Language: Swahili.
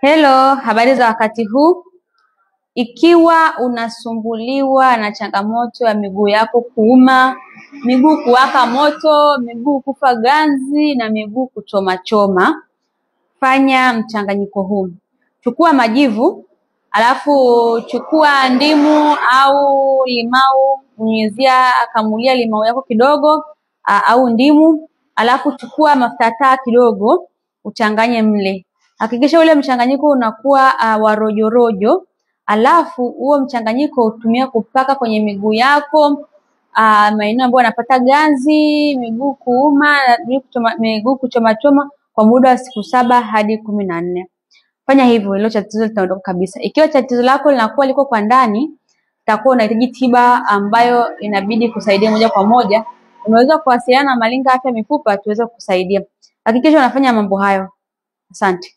Hello, habari za wakati huu. Ikiwa unasumbuliwa na changamoto ya miguu yako kuuma, miguu kuwaka moto, miguu kufa ganzi na miguu kuchoma choma, fanya mchanganyiko huu. Chukua majivu, alafu chukua ndimu au limau, nyunyizia, kamulia limau yako kidogo au ndimu, alafu chukua mafuta taa kidogo uchanganye mle. Hakikisha ule mchanganyiko unakuwa wa rojorojo, alafu huo mchanganyiko utumie kupaka kwenye miguu yako, maeneo ambayo wanapata ganzi, miguu kuuma, miguu kuchoma choma kwa muda wa siku 7 hadi 14. Fanya hivyo, hilo tatizo litaondoka kabisa. Ikiwa tatizo lako linakuwa liko kwa ndani, utakuwa unahitaji tiba ambayo inabidi kusaidia moja kwa moja. Unaweza kuwasiliana na Malinga Afya Mifupa tuweze kukusaidia. Hakikisha unafanya mambo hayo. Asante.